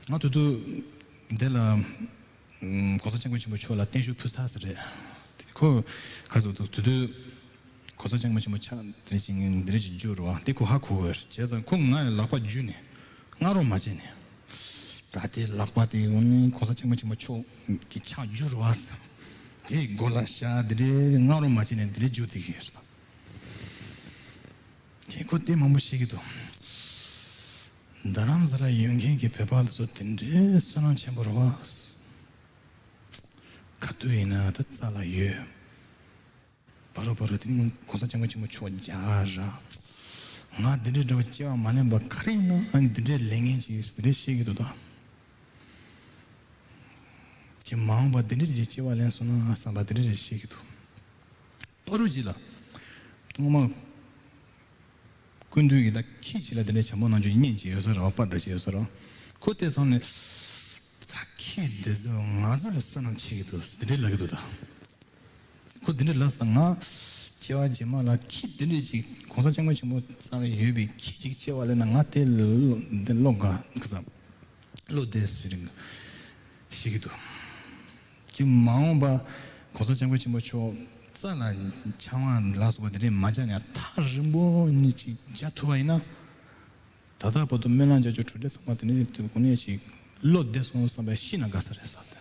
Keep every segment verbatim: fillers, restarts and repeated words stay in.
ང་དུ་དུ་འདི་ལ་ཨམ་གོང་ས་སྐྱབས་མགོན་ཆེན་པོ་མཆོག་ལ་བརྟན་བཞུགས་ཕུལ་ཚར་ཟེར་རེད། ཁོ་ག་ཚོད་དུ་དུ་དུ་གོང་ས་སྐྱབས་མགོན་ཆེན་པོ་ཕྱག་དེ་བཞིན་འདི་རེད་ཅིག་བསྒྱུར་བ་འདི་ཁོ་ཧ་གོ་བས། བྱས་ཙང་ཁོ་ང་ལ་ལག་པ་བརྒྱུད་ནས་སྔ་རོགས་མ་བྱས་ནས། ད་དེ་ལག་པ་དེ་འོ་ནི་གོང་ས་སྐྱབས་མགོན་ཆེན་པོ་མཆོག་གི་ཕྱག་བསྒྱུར་བ་བསམ། དེ་མགོ་ལ་བཞག་དེ་འདྲའི་སྔ་རོགས་མ་བྱས་ནས་དེ་འདྲའི་བསྒྱུར་དེ་གི་ཡོད། དེ་ཁོ་དེ་མང་པོ་ཤེས་ཀྱི་འདུག་རྡ་རམ་ས་ལ་ཡོད་མཁན་གྱི་བོད་པ་ལ་སོ་དེ་འདྲའི་བསོད་ནམས་ཆེན་པོ་རེད་བ། ག་དུས་ཡིན་ན་ད་རྩ་ལ་ཡོད། བར་རོ་བར་རོ་དེ་ནི་གོང་ས་སྐྱབས་མགོན་ཆེན་པོ་མཆོག་མཇལ་ར། ང་འདི་འདྲའི་འདྲ་བ་སྐྱེ་བ་མ་ལེན་པ་ག་རེ་ཡིན་ན་ཨ་ནི་འདི་འདྲའི་ལས་ངན་ཅིག་འདི་འདྲའི་ཤེས་ཀྱི་འདུག་ད། ཅི་མ་འོངས་པ་འདི་འདྲའི་ཅིག་སྐྱེ་བ་ལེན་སོང་ན་བསམ་པ་འདི་འདྲའི་ཅིག་ཤེས་ཀྱི་འདུག་པ་རུ་ཅིག་ལ། ཐོག་མ། སྐུ་མདུན་གྱི་ད་ཁྱི་ཅིག་ལ་འདི་འདྲའི་བྱམས་པོ་གནང་རྒྱུ་གཉེན་ཅིག་ཡོད་ས་རེད་བ། པར་འདྲ་ཅིག་ཡོད་ས་རེད་བ། ཁོ་དེ་ཚང་ནས། ད་ཁྱི་འདི་ཚོ་ང་ཚོ་ལ་བསོད་ནམས་ཆེ་གི་འདུག་འདི་འདྲའི་ལབ་ཀྱི་འདུག་ད། ཁོ་འདི་འདྲའི་ལབ་སོང་ང་། སྐྱེ་བ་རྗེས་མ་ལ་ཁྱི་འདི་འདྲའི་ཅིག་གོང་ས་སྐྱབས་མགོན་ཆེན་པོ་རྩ་ལ་ཡོད་པའི་ཁྱི་ཅིག་སྐྱེ་བ་ལེན་ན་ང་དེ་ལོ་འདི་ལོ་དགའ་གི་བསམ། བློ་བདེ་ཟེར་ཞིག་གི་འདུག་ཅིག་མ་འོངས་པ་གོང་ས་སྐྱབས་མགོན་ཆེན་པོ་མཆོག་རྩ་ལ་ཆང་བ་ལ་སོགས་པ་དེ་འདྲའི་མ་བྱས་ནས་ཐག་རིང་པོ་ནས་ཅིག་བྱ་ཐུབ་པ་ཡིན་ན། ད་ལྟ་བར་དུ་སྨོན་ལམ་རྒྱག་རྒྱུ་གྲུབ་འབྲས་ཚང་མ་དེ་ནས་དེ་གོ་ནས་ཅིག་བློ་བདེ་སོང་བསམ་པའི་ཤི་ན་དགའ་ས་རེད་ཟེར་ཏེ།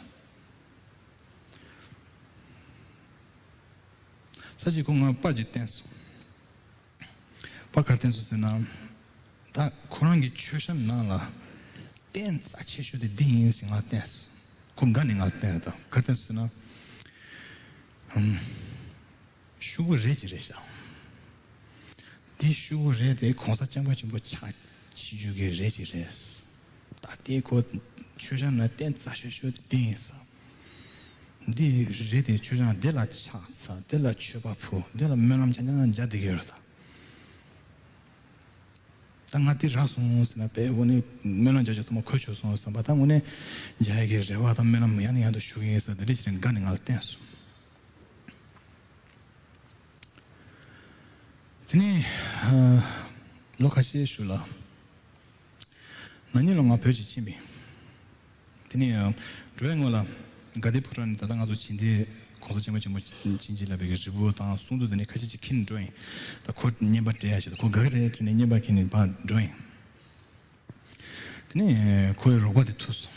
ས་གཅིག་ཁོ་ང་པར་ཅིག་བསྟན་སོང་། པར་ག་རེ་བསྟན་སོང་ཟེར་ན། ད་ཁོ་རང་གི་མཆོད་བཤམས་ནང་ལ་རྟེན་རྩ་ཆེ་ཤོས་དེ་འདི་ཡིན་ཟེར་ང་བསྟན་སོང་། ཁོ་དགའ་ནས་ང་ལ་བསྟན་རེད། ད་ག་རེ་བསྟན་སོང་ཟེར་ན། ཧུམ། ཤོག་བུ་རེ་ཅིག་རེད་ཤག་འདི་ཤོག་བུ་རེ་དེ་གོང་ས་སྐྱབས་མགོན་ཆེན་པོ་ཕྱག་ཕྱི་རྒྱུ་གི་རེ་ཅིག་རེད། ད་དེ་ཁོ་མཆོད་བཤམས་ནང་རྟེན་རྩ་ཆེ་ཤོས་དེ་འདི་ཡིན་ས། འདི་རེད་དེ་མཆོད་བཤམས་འདི་ལ་ཕྱག་འཚལ། འདི་ལ་མཆོད་པ་ཕུལ། འདི་ལ་སྨོན་ལམ་རྐྱང་རྐྱང་རྒྱག་བསྡད་ཀྱི་ཡོད་རེད་ད། ད་ང་འདི་རག་སོང་ཟེར་ན་དཔེ་དངོས་གནས་སྨོན་ལམ་རྒྱག་རྒྱུ་ཚང་མ་གོ་ཆོད་སོང་བསམ་པ། ད་དངོས་གནས་རྒྱག་ཡ་གི་རེ་བ་དང་སྨོན་ལམ་ཡང་ནས་ཡང་དུ་ཞུ་གི་ཡིན་ཟེར་འདི་འདྲ་བྱས་ནས་དགའ་ནས་ང་ལ་བསྟན་སོང་། དེ་ནས་ལོ་ཁ་ཤས་ཤུལ་ལ། ན་ནིང་ལོ་ང་བོད་ཅིག་ཕྱིན་པས། དེ་ནས་འགྲོ་བའི་སྔོན་ལ་དགའ་ལྡན་ཕོ་བྲང་ནས་ད་ལྟ་ང་ཚོ་བྱིན་ཏེ་གོང་ས་སྐྱབས་མགོན་ཆེན་པོ་བྱིན་གྱིས་བརླབས་པའི་རིལ་བུ་དང་གསུང་ཐུགས་དེ་ནས་ཁ་ཤས་ཅིག་ཁྱེར་ནས་འགྲོ་ཡིན། ད་ཁོ་བརྙན་པར་སྤྲད་ཡ་ཞིག་ད་ཁོ་དགའ་གི་རེད་དྲན་ནས་བརྙན་པར་ཁྱེར་ནས་ཕར་འགྲོ་ཡིན། དེ་ནས་ཁོའི་རོགས་པ་དེ་ཐུག་སོང་།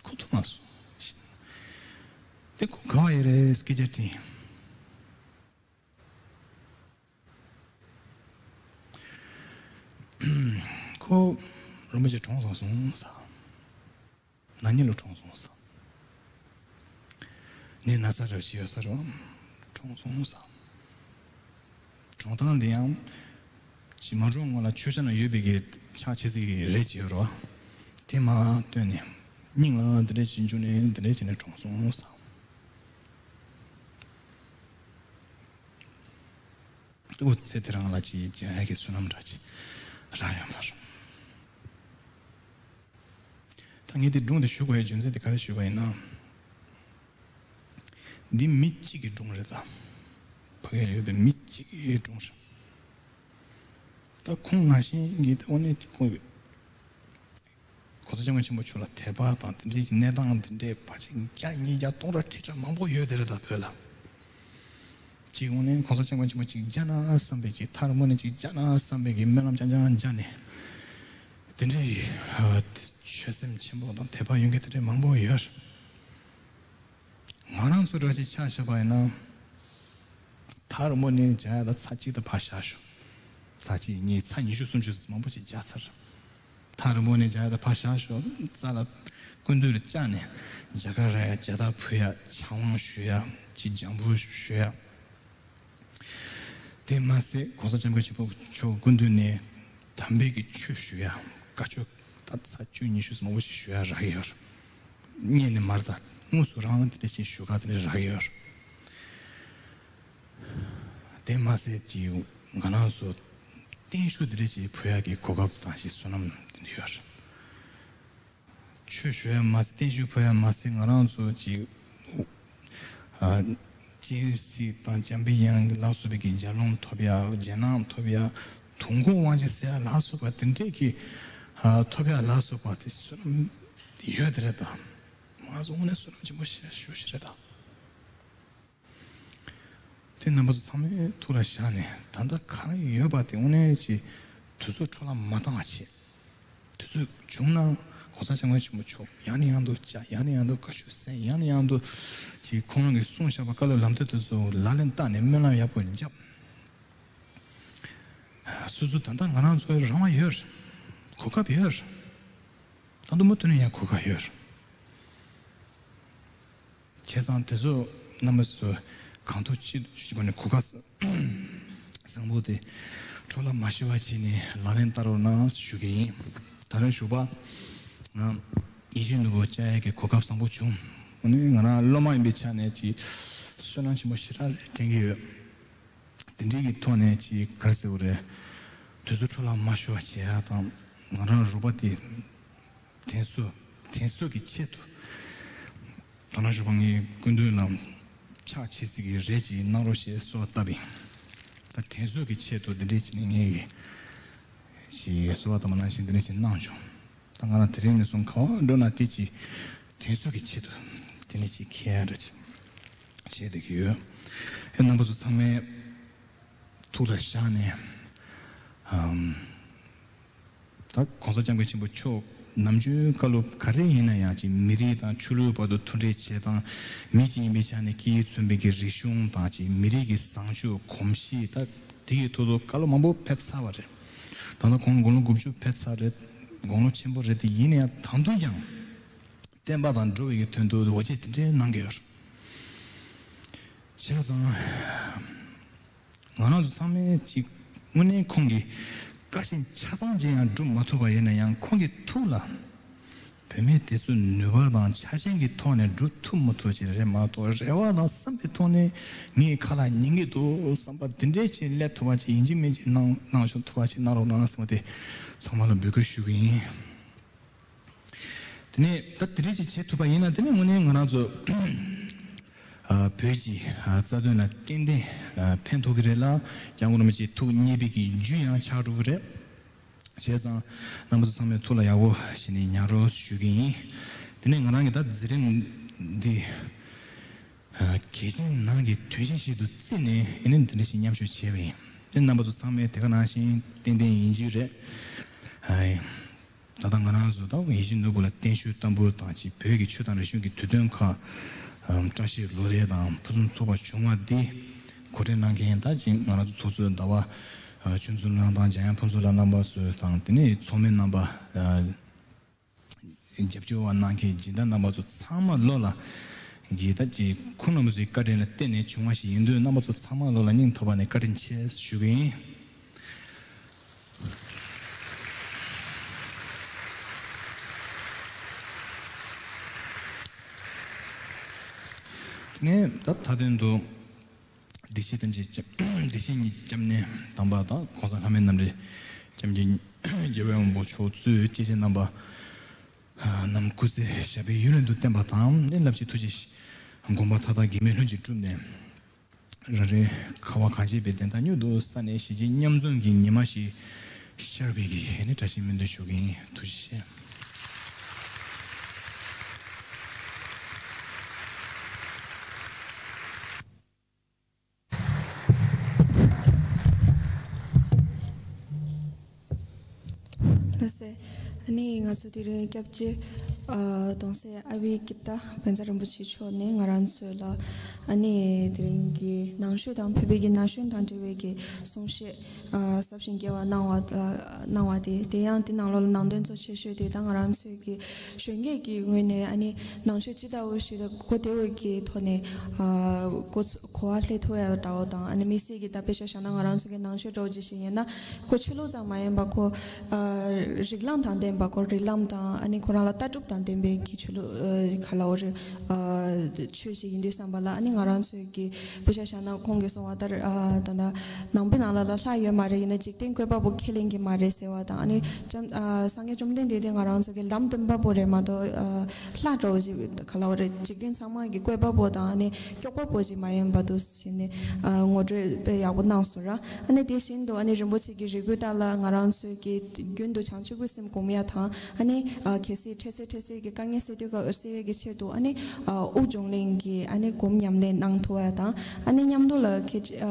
ཁོ་ཐུག་མ་སོང་། དེ་ཁོ་ག་བ་ཡི་རེད་སྐད་ཆ་དྲིས། ཁོ་རིན་པོ་ཆེ་གྲོངས་ཚར་སོང་ཟེར། ན་ནིང་ལོ་གྲོངས་སོང་ཟེར། ནད་ན་ཚ་རབ་ཅིག་ཡོད་ས་རེད་བ། གྲོངས་སོང་ཟེར། གྲོངས་སྟངས་འདི་ཡང་ཇི་མ་གྲོངས་སྔོན་ལ་མཆོད་བཤམས་ནང་ཡོད་པའི་གི་ཕྱག་ཕྱི་སྲིད་ཀྱི་རས་ཅིག་ཡོད་རེད་བ། དེ་མར་བཏོན་ནས་སྙིང་ལ་འདི་འདྲ་ཞིག་འཇུས་ནས་འདི་འདྲ་བྱས་ནས་གྲོངས་སོང་ཟེར། སྐུ་ཚེ་དེ་རང་ལ་ཅིག་སྦྱང་ཡ་གི་བསོད་ནམས་འདྲ་ཅིག་རག་ཡོང་བར། ད་ངས་དེ་སྒྲུང་དེ་ཞུ་དགོས་ཡའི་རྒྱུ་མཚན་དེ་ག་རེ་ཞུས་པ་ཡིན་ན། འདི་མི་གཅིག་གི་སྒྲུང་རེད་ད། ཕ་གིར་ཡོད་པའི་མི་གཅིག་གི་སྒྲུང་རེད། ད་ཁོང་ནང་བཞིན་གྱི་ད་དངོས་གནས་ཁོང་གི་གོང་ས་སྐྱབས་མགོན་ཆེན་པོ་མཆོག་ལ་དད་པ་དང་དེ་འདྲའི་གི་གནས་སྟངས་དེ་འདྲའི་ཕལ་ཆེར་བརྒྱ་ཉིས་བརྒྱ་སྟོང་ཕྲག་ཁྲི་ཕྲག་མང་པོ་ཡོད་དེ་རེད་ད་བོད་ལ། ཅིག་དངོས་གནས་གོང་ས་སྐྱབས་མགོན་ཆེན་པོ་ཅིག་མཇལ་ན་བསམ་པའི་ཅིག་མཐར་མོ་ནས་ཅིག་མཇལ་ན་བསམ་པའི་གི་སྨོན་ལམ་རྐྱང་རྐྱང་རྒྱག་ནས། དེ་འདྲའི་ཆོད་སེམས་ཆེན་པོ་དང་དད་པ་ཡོད་མཁན་དེ་འདྲའི་མང་པོ་ཡོད། ང་རང་ཚོ་འདྲ་ཅིག་ཆ་བཞག་པ་ཡིན་ན། མཐར་མོ་ནས་མཇལ་ཡ་ད་ཚར་གཅིག་ད་ཕར་བཞག་ཞོག་ཚར་གཅིག་གཉིས་ཚར་ཉི་ཤུ་སུམ་ཅུ་མང་པོ་ཅིག་མཇལ་ཚར། མཐར་མོ་ནས་མཇལ་ཡ་ད་ཕར་བཞག་ཞོག་རྩ་ལ་སྐུ་མདུན་ལ་བཅར་ནས་མཇལ་ཁ་རག་ཡ་མཇལ་དར་ཕུལ་ཡ་ཕྱག་དབང་ཞུ་ཡ་ཅིག་སྦྱང་བརྡར་ཞུ་ཡ། དེ་མ་ཟད་གོང་ས་སྐྱབས་མགོན་ཆེན་པོ་མཆོག་སྐུ་མདུན་ནས་དམ་པའི་གི་ཆོས་ཞུ་ཡ་བཀའ་ཆོས་ད་ཚར་བཅུ་ཉི་ཤུ་མང་པོ་ཞིག་ཞུ་ཡ་རག་གི་ཡོད། སྔོན་ནས་མར་ད་དངོས་སུ་རང་དེ་འདྲ་ཞིག་ཞུ་ག་དེ་འདྲ་རག་གི་ཡོད། དེ་མ་ཟད་ཀྱི་ང་རང་ཚོ་བརྟན་བཞུགས་དེ་འདྲ་ཞིག་ཕུལ་ཡ་གི་གོ་སྐབས་དང་ཞིག་བསོད་ནམས་དེ་འདྲ་ཡོད། ཆོས་ཞུ་ཡ་མ་ཟད་བརྟན་བཞུགས་ཕུལ་ཡ་མ་ཟད་ང་རང་ཚོ་ཅིག་ཨ་སྤྱན་གཟིགས་དང་འཇམ་པའི་དབྱངས་ལ་སོགས་པའི་གི་ཞལ་ལུང་ཐོབ་ཡ་རྒྱན་སྣང་ཐོབ་ཡ་དུས་འཁོར་དབང་ཆེན་ཟེར་ཡ་ལ་སོགས་པ་དེ་འདྲས་ཀྱི་ཨ་ཐོབ་ཡ་ལ་སོགས་པ་དེ་བསོད་ནམས་ དེ་ཡོད་དེ་རེད་ད། ང་ཚོ་དངོས་གནས་བསོད་ནམས་ཆེན་པོ་ཞེ་ཞུ་ཞིག་རེད་ད། དེ་རྣམ་པ་ཚོ་ཚང་མའི་ཐུགས་ལ་བཞག་ནས་ད་ལྟ་གང་ཡོད་པ་དེ་དངོས་གནས་ཀྱི་དུས་ཚོད་འཕྲོ་བརླག་མ་བཏང་བ་བྱེད། དུས་ཚོད་བྱུང་ན་གོང་ས་སྐྱབས་མགོན་ཆེན་པོ་མཆོག་ཡང་ནས་ཡང་དུ་བཅར། ཡང་ནས་ཡང་དུ་བཀའ་ཆོས་གསན། ཡང་ནས་ཡང་དུ་ཅིག་ཁོང་རང་གིས་གསུངས་བཞག་པ་བཀའ་སློབ་ལམ་སྟོན་དེ་ཚོ་ལག་ལེན་བསྟར་ནས་སྨོན་ལམ་ཡག་པོ་བརྒྱབ། སོ་སོ་ད་ལྟ་ང་རང་ཚོའི་རང་དབང་ཡོད་རེད། གོ་སྐབས་ཡོད་རེད། ད་དུང་མུ་མཐུད་ནས་ཡང་གོ་སྐབས་ཡོད་རེད། བྱས་ཙང་དེ་ཚོ་རྣམ་པ་ཚོ་གང་ཐུབ་ཅི་ཐུབ་ཀྱི་སྒོ་ནས་གོ་སྐབས་བཟང་པོ་དེ་འཕྲོ་བརླག་མ་ཤོར་བ་བྱས་ནས་ལག་ལེན་བསྟར་རོགས་གནང་ཞུ་གི་ཡིན། ད་རེས་ཞུ་བ་ང་ཡིད་བཞིན་ནོར་བུ་བཅར་ཡས་ཀྱི་གོ་སྐབས་བཟང་པོ་བྱུང་། འོ་ནི་ང་རང་སློབ་མ་ཡིན་པའི་ཆ་ནས་ཀྱི་བསོད་ནམས་ཆེན་པོ་ཞེ་དྲག་རེད་དྲན་གྱི་ཡོད། དེ་འདྲའི་གི་ཐོག་ནས་ཀྱི་ག་རེ་ཟེར་དགོས་རེད། དུས་ཚོད་འཕྲོ་བརླག་མ་ཤོར་བ་བྱེད་ཡ་དང་། ང་རང་རོགས་པ་དེ་དྲན་གསོ་དྲན་གསོ་གི་ཆེད་དུ། ད་ནང་ཞོགས་པ་ངའི་སྐུ་མདུན་ལ་ཕྱག་ཕྱི་གསལ་གྱི་རེ་ཅིག་གནང་རོགས་ཞེས་གསོལ་བ་བཏབ་ཡིན། ད་དྲན་གསོ་གི་ཆེད་དུ་འདི་འདྲའི་ཅིག་ནས་ངས་ཀྱི་ཅིག་གསོལ་བ་བཏབ་པ་ནང་བཞིན་འདི་འདྲའི་ཅིག་གནང་བྱུང་། ད་ང་རང་དེ་རིང་ནས་བཟུང་ག་བ་འགྲོ་ན་དེ་ཅིག་དྲན་གསོ་གི་ཆེད་དུ་དེ་ནས་ཅིག་ཁྱེར་ར་ཅིག་བྱེད་བསྡད་ཀྱི་ཡོད། ཨེ་རྣམ་པ་ཚོ་ཚང་མས་ཐུགས་ལ་བཞག་ནས། ཨམ། ད་༸གོང་ས་༸སྐྱབས་མགོན་ཆེན་པོ་མཆོག་ནམ་རྒྱུན་བཀའ་སློབ་ག་རེ་ཡིན་ན་ཡང་ཅིག་མི་རིགས་དང་ཆོས་ལུགས་བར་དུ་མཐུན་སྒྲིལ་བྱེད་སྟངས། མི་གཅིག་ཡིན་པའི་ཆ་ནས་སྐད་ཡིག་མཚོན་པའི་གི་རིག་གཞུང་དང་ཅིག་མི་རིགས་ཀྱི་བཟང་སྤྱོད་གོམས་གཤིས། ད་དེ་ཡི་ཐོག་ཏུ་བཀའ་སློབ་མང་པོ་ཕེབས་ཚར་བ་རེད། ད་ལྟ་ཁོང་དགུང་ལོ་དགུ་བཅུ་ཕེབས་ཚར་རེད། དགུང་ལོ་ཆེན་པོ་རེད་དེ། ཡིན་ན་ཡང་ད་དུང་ཀྱང་བསྟན་པ་དང་འགྲོ་བའི་གི་དོན་དུ་འོ་བྱེད་དེ་འདྲའི་གནང་གི་ཡོད་རེད། བྱས་ཙང་། ང་རང་ཚོ་ཚང་མས་ཅིག་དངོས་གནས་ཁོང་གི་བཀའ་བཞིན་ཆ་ཚང་ཅིག་ཡང་སྒྲུབ་མ་ཐུབ་པ་ཡིན་ན་ཡང་། ཁོང་གི་ཐུགས་ལ་བུད་མེད་དེ་ཚོས་ནུས་པ་དང་ཆ་རྐྱེན་གྱི་ཐོག་ནས་སྒྲུབ་ཐུབ་མ་ཐུབ་ཅིག་རེད་མ་གཏོགས། རེ་བ་དང་བསམ་པའི་ཐོག་ནས་ངའི་ཁ་ལ་ཉན་གྱི་འདུག་བསམ་པ་འདི་འདྲའི་ཅིག་སླེབས་ཐུབ་པ་ཅིག་ཡིན་གཅིག་མིན་གཅིག་གནང་གནང་ཆོག་ཐུབ་པ་ཅིག་གནང་རོགས་གནང་བསམ་པ་དེ་ཚང་མ་ལ་འབོད་སྐུལ་ཞུ་གི་ཡིན། དེ་ནས་ད་དེ་འདྲ་ཅིག་བྱེད་ཐུབ་པ་ཡིན་ན། དེ་ནས་དངོས་གནས་ང་རང་ཚོ་ཨ་བོད་ཀྱི་ཨ་རྩ་དོན་ལ་ཏན་ཏན་ཨ་ཕན་ཐོགས་ཀྱི་རེད་ལ། སྐྱབས་མགོན་རིན་པོ་ཆེ་ཐུགས་མཉེས་པའི་གི་རྒྱུ་ཡང་ཆགས་འགྲོ་གི་རེད། བྱས་ཙང་རྣམ་པ་ཚོ་ཚང་མས་ཐུགས་ལ་ཡག་པོ་བྱས་ནས་ཉར་རོགས་ཞུ་གི་ཡིན། དེ་ནས་ང་རང་གི་ད་མཛད་རིམ་འདི་ཨ་གལ་ཆེན་ནང་གི་དོན་ཆེན་ཞིག་ཏུ་བརྩིས་ནས་ཨེ་ནས་འདི་འདྲ་ཞིག་མཉམ་ཞུགས་བྱས་པ་ཡིན། དེ་རྣམ་པ་ཚོ་ཚང་མས་དེ་ག་ནང་བཞིན་ཏན་ཏན་ཡིན་རྒྱུ་རེད། ཨ། ད་ལྟ་ང་རང་ཚོ་ད་ཡིད་བཞིན་ནོར་བུ་ལ་བརྟན་བཞུགས་བསྟར་འབུལ་དང་ཅིག་བོད་ཀྱི་ཆོས་དང་རིག་གཞུང་གི་དུས་སྟོན་ཁག་ཨམ་བཀྲ་ཤིས་ལོ་རེ་དང་ཕུན་སུམ་ཚོགས་པ་བྱུང་བ་འདི་གོ་སྒྲིག་གནང་མཁན། ད་ཅིག་ང་རང་ཚོ་ཚོགས་གཙོ་ཟླ་བ་ཨ་ཆོས་འཛིན་ལགས་དང་འཇམ་དབྱངས་ཕུན་ཚོགས་ལགས་རྣམ་པ་ཚོ་དང་། དེ་ནས་ཚོགས་མི་རྣམ་པ་ཨ་རྒྱབ་སྐྱོར་བ་གནང་མཁན་སྦྱིན་བདག་རྣམ་པ་ཚོ་ཚང་མ་ལོ་ལ་གི་ད་ཅིག་ཁོང་རྣམ་པ་ཚོའི་བཀའ་དྲིན་ལ་བརྟེན་ནས་བྱུང་བ་ཞིག་ཡིན་དུས། རྣམ་པ་ཚོ་ཚང་མ་ལོ་ལ་སྙིང་ཐག་པ་ནས་བཀའ་དྲིན་ཆེ་ཞུ་གི་ཡིན། དེ་ནས་ད་མཐའ་དོན་དུ་བདེ་གཤེགས་ཐམས་ཅད་སྐྱབས། བདེ་གཤེགས་ཉིད་སྐྱབས་གནས་དམ་པ་དང་གོང་ས་ལྷ་མིའི་རྣམ་འདྲེན་སྐྱབས་མགོན་རྒྱལ་བའི་དབང་པོ་མཆོག་གཙོས་སྐྱེས་ཆེན་རྣམ་པ་རྣམས་སྐུ་ཚེ་ཞབས་པད་ཡུན་རིང་དུ་བརྟན་པ་དང་། ནས་རླབས་ཆེན་ཐུགས་རྗེ་དགོངས་པ་མཐའ་དག་གེགས་མེད་ལྷུན་གྱིས་གྲུབ་ནས། རང་རེའི་ཁ་བ་གངས་ཅན་པའི་བདེན་མཐའ་མྱུར་དུ་གསལ་ནས། གཞིས་བྱེས་མཉམ་འཛོམས་ཀྱི་ཉི་མ་ཞིག་ཤར་བའི་གི་ཨེ་ནས་བཀྲ་ཤིས་སྨོན་འདུན་ཞུ་གི་ཡིན། ཐུགས་རྗེ་ཆེ། ལགས་སེ། ཨ་ནི་ང་ཚོ་དེ་རིང་སྐྱབས་རྗེ་ཨ་གདུང་སྲས་ཨ་བྷི་ཀི་ཏ་བཛྲ་རིན་པོ་ཆེ་མཆོག་ནས་ང་རང་ཚོ་ལ་ཨ་ནི་དེ་རིང་གི་ནང་ཆོས་དང་བོད་པའི་གི་ན་གཞོན་དང་འབྲེལ་བའི་གི་གསུང་བཤད་ཨ་ཟབ་ཞིང་རྒྱས་པ་གནང་བ་ཨ་གནང་བ་དེ། དེ་ཡང་དེ་ནང་ལོགས་ལ་ནང་དོན་གཙོ་ཆེ་ཤོས་དེ་ད་ང་རང་ཚོའི་གི་གཞོན་སྐྱེས་ཀྱི་ངོས་ནས་ཨ་ནི་ནང་ཆོས་ཇི་ལྟ་བུ་ཞིག་ལ་གོ་བདེ་བའི་གི་ཐོག་ནས་ཨ་གོ་ཚོད། གོ་བ་ལྷོད་ཐུབ་ཡ་འདྲ་བོ་དང་། ཨ་ནི་དམིགས་བསལ་གྱི་ད་དཔེ་ཆ་བཞག་ན་ང་རང་ཚོ་གི་ནང་ཆོས་འདྲ་བོ་ཅིག་ཞིག་ཡིན་ན། ཁོ་ཆོས་ལུགས་ཙམ་མ་ཡིན་པ་ཁོ་ཨ་རིགས་ལམ་དང་ལྡན་པ། ཁོ་རིགས་ལམ་དང་ཨ་ནི་ཁོ་རང་ལ་ལྟ་གྲུབ་དང་ལྡན་པའི་གི་ཆོས་ལུགས་ཨ་ག་ལ་འོ་རེད། ཨ་ཆོས་ཤིག་ཡིན་དུས་ཙམ་པ་ལ། ཨ་ནི་ང་རང་ཚོའི་གི་དཔེ་ཆ་བཞག་ན་ཁོང་གིས་གསུངས་པ་ལྟར་ཨ་ད་ལྟ་ནང་པའི་ནང་ལ་ལ་ལྷ་ཡོད་ མ་རེད། ཡིན་ན་འཇིག་རྟེན་བཀོད་པ་པོ་ཁས་ལེན་གྱི་མ་རེད་ཟེར་བ་དང་། ཨ་ནི་བཅོམ་ཨ་སངས་རྒྱས་བཅོམ་ལྡན་འདས་དེ་ང་རང་ཚོ་གི་ལམ་སྟོན་པ་པོ་རེད་མ་གཏོགས། ཨ་ལྷ་འདྲ་བོ་ཞིག་ག་ལ་བ་རེད། འཇིག་རྟེན་ཚང་མ་གི་བཀོད་པ་པོ་དང་། ཨ་ནི་སྐྱོབ་པ་པོ་ཞིག་མ་ཡིན་པ་འདུག་ཟེར་ནས་ཨ་ངོ་སྤྲོད་དཔེ་ཡག་པོ་གནང་སོང་ར། ཨ་ནི་དེ་བཞིན་དུ་ཨ་ནི་རིན་པོ་ཆེ་གི་རེ་སྐུལ་ལྟར་ལ་ང་རང་ཚོའི་གི་རྒྱུན་དུ་བྱང་ཆུབ་ཀྱི་སེམས་སྒོམ་ཡ་དང་། ཨ་ནི་ཨ་གལ་སྲིད་འཕྲལ་སེལ་འཕྲལ་སེལ་གྱི་དཀའ་ངལ་སེལ་དུས་སྐབས་སེལ་ཡ་གི་ཆེད་དུ། ཨ་ནི་ཨ་དབུགས་སྦྱོང་ལེན་གྱི་ཨ་ནི་སྒོམ་ཉམས་ལེན་གནང་ཐུབ་ཡ་དང་། ཨ་ནི་མཉམ་དུ་ལ་གལ་ཆེ་ཨ་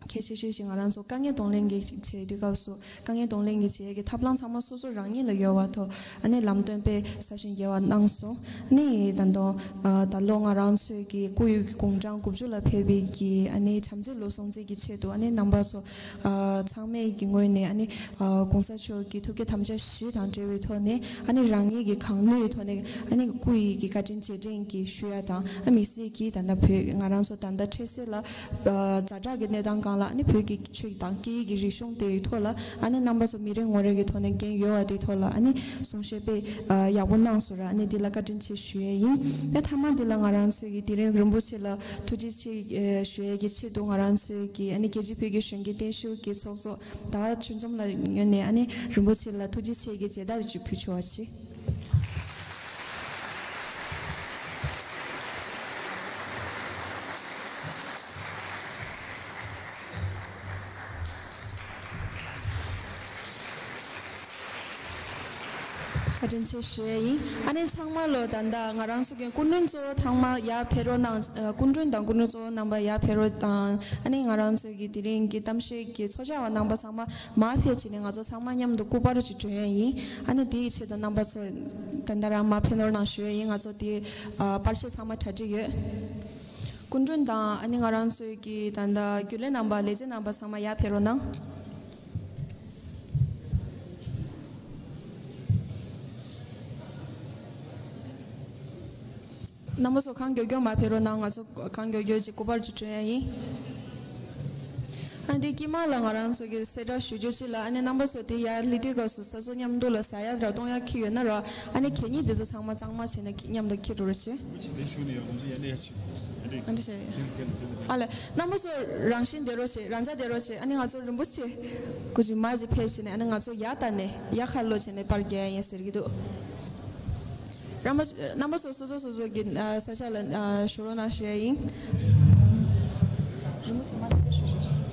གལ་ཆེ་ཤོས་ཤིག་ང་རང་ཚོ་དཀའ་ངལ་གདོང་ལེན་གྱི་བྱེད་དུས་སྐབས་སུ། དཀའ་ངལ་གདོང་ལེན་གྱི་བྱེད་ཡས་ཀྱི་ཐབས་ལམ་ཚང་མ་སོ་སོ་རང་ཉིད་ལ་ཡོད་པ་ཐོག་ཨ་ནི་ལམ་སྟོན་དཔེ་ཟབ་ཞིང་རྒྱས་པ་གནང་སོང་། ཨ་ནི་ད་དུང་ཨ་ད་ལོ་ང་རང་ཚོའི་གི་སྐུ་ཡི་གི་དགུང་གྲངས་དགུ་བཅུ་ལ་ཕེབས་པའི་གི་ཨ་ནི་བྱམས་བརྩེའི་ལོ་སྲུང་བརྩི་གི་ཆེད་དུ། ཨ་ནི་རྣམ་པ་ཚོ་ཨ་ཚང་མའི་གི་ངོས་ནས། ཨ་ནི་ཨ་གོང་ས་མཆོག་གི་ཐུགས་བསྐྱེད་དམ་བཅའ་བཞི་དང་འབྲེལ་བའི་ཐོག་ནས། ཨ་ནི་རང་ཉིད་ཀྱི་གང་ནུས་ཐོག་ནས། ཨ་ནི་སྐུ་ཡི་གི་བཀའ་དྲིན་རྗེས་དྲན་གྱི་ཞུ་ཡ་དང་། ཨ་དམིགས་བསལ་གྱིས་ད་ལྟ་བོད་ང་རང་ཚོ་ད་ལྟ་འཕྲལ་སེལ་ལ་ཨ་ཛ་དྲག་གི་གནས་སྟངས་སྒང་ལ། ཨ་ནི་བོད་ཀྱི་ཆོས་དང་སྐད་ཡིག་གི་རིག་གཞུང་དེའི་ཐོག་ལ། ཨ་ནི་རྣམ་པ་ཚོ་མི་རེ་ངོ་རེ་གི་ཐོག་ནས་འགན་ཡོད་པ་དེའི་ཐོག་ལ། ཨ་ནི་གསུང་བཤད་དཔེ་ཨ་ཡག་པོ་གནང་སོང་ར། ཨ་ནི་འདི་ལ་བཀའ་དྲིན་ཆེ་ཞུ་ཡས་ཡིན། ཨ་མཐའ་མ་འདི་ལ་ང་རང་ཚོའི་གི་དེ་རིང་རིན་པོ་ཆེ་ལ་ཐུགས་རྗེ་ཆེ་ཨ་ཞུ་ཡས་ཀྱི་ཆེད་དུ། ང་རང་ཚོའི་གི་ཨ་ནི་རྒྱལ་སྤྱིའི་བོད་ཀྱི་གཞོན་སྐྱེས་བརྟན་བཞུགས་ཀྱི་ཚོགས་གཙོ་ཟླ་བ་ཆོས་འཛོམས་ལགས་ངོས་ནས། ཨ་ནི་རིན་པོ་ཆེ་ལ་ཐུགས་རྗེ་ཆེ་གི་མཇལ་དར་ཅིག་ཕུལ་ཆོག་པ་བྱེད། བཀའ་དྲིན་ཆེ་ཞུ་ཡས་ཡིན། ཨ་ནི་ཚང་མ་ལོ་ད་ལྟ་ང་རང་ཚོ་གི་སྐུ་མགྲོན་གཙོ་བོ་ཚང་མ་ཡར་ཕེབས་རོགས་གནང་། ཨ་སྐུ་མགྲོན་དང་སྐུ་མགྲོན་གཙོ་བོ་རྣམ་པ་ཡར་ཕེབས་རོགས་དང་། ཨ་ནི་ང་རང་ཚོ་གི་དེ་རིང་གི་གཏམ་བཤད་ཀྱི་ཚོགས་བཅར་བ་རྣམ་པ་ཚང་མ་མར་ཕེབས་བྱས་ནས་ང་ཚོ་ཚང་མ་མཉམ་དུ་སྐུ་པར་ཅིག་སྒྲོན་ཡས་ཡིན། ཨ་ནི་དེའི་ཆེད་དུ་རྣམ་པ་ཚོ་ད་ལྟ་རང་མར་ཕེབས་རོགས་གནང་ཞུ་ཡས་ཡིན། ང་ཚོ་དེ་ཨ་པར་ཆས་ཚང་མ་གྲ་སྒྲིག་ཡོད། སྐུ་མགྲོན་དང་། ཨ་ནི་ང་རང་ཚོའི་གི་ད་ལྟ་རྒྱུན་ལས་རྣམ་པ། ལས་བྱེད་རྣམ་པ་ཚང་མ་ཡར་ཕེབས་རོགས་གནང་། རྣམ་པ་ཚོ་གང་མགྱོགས་མགྱོགས་མར་ཕེབས་རོགས་གནང་། ང་ཚོ་གང་མགྱོགས་མགྱོགས་ཅིག་སྐུ་པར་ཅིག་སྒྲོན་ཡ་ཡིན། ཨ་འདི་དཀྱིལ་མ་ལ་ང་རང་ཚོ་གི་གསལ་བསྒྲགས་ཞུ་རྒྱུ་ཅིག་ལ། ཨ་ནི་རྣམ་པ་ཚོ་དེ་ཡར་སླེབས་དུས་སྐབས་སུ་ས་ཚོ་མཉམ་དུ་ལ་ཟ་ཡ་ར་གཏོང་ཡ་འཁྱེར་ཡོད་ན་ར། ཨ་ནི་གད་སྙིགས་དེ་ཚོ་ཚང་མ་གཙང་མ་བྱས་ནས་མཉམ་དུ་འཁྱེར་འགྲོ་རོགས་བྱེད། ཨ་འདྲ་བྱས། ཨ་ལས། རྣམ་པ་ཚོ་རང་བཞིན་བསྡད་རོགས་བྱེད། རང་འཇགས་བསྡད་རོགས་བྱེད། ཨ་ནི་ང་ཚོ་རིན་པོ་ཆེ་སྐུ་མཁྱེན་མ་ཅིག་ཕེབས་བྱས་ནས། ཨ་ནི་ང་ཚོ་ཡར་ལྟ་ནས་ཡར་ཁ་ལོག་བྱས་ནས་པར་རྒྱག་ཡ་ཡིན་ཟེར་གྱི་འདུག་རྣམ་པ་རྣམ་པ་ཚོ་སོ་སོ་སོ་སོ་གི་ཨ་ས་ཆ་ལ་ཨ་བཞུགས་རོགས་གནང་ཞུ་ཡ་ཡིན། རིན་པོ་ཆེ་མ་ཅིག་ཕེབས་ཞུ་ཞུ་ཞུ།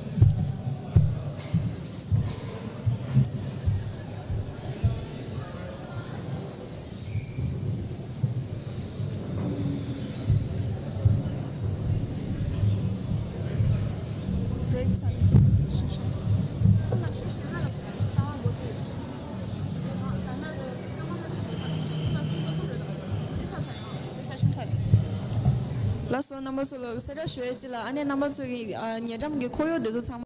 ལགས་སོ། རྣམ་པ་ཚོ་ལ་གསལ་བསྒྲགས་ཞུ་ཡས་ཅིག་ལ། ཨ་ནི་རྣམ་པ་ཚོ་གི་ཨ་ཉེ་འགྲམ་གྱི་ཁོར་ཡུག་འདི་ཚོ་ཚང་མ།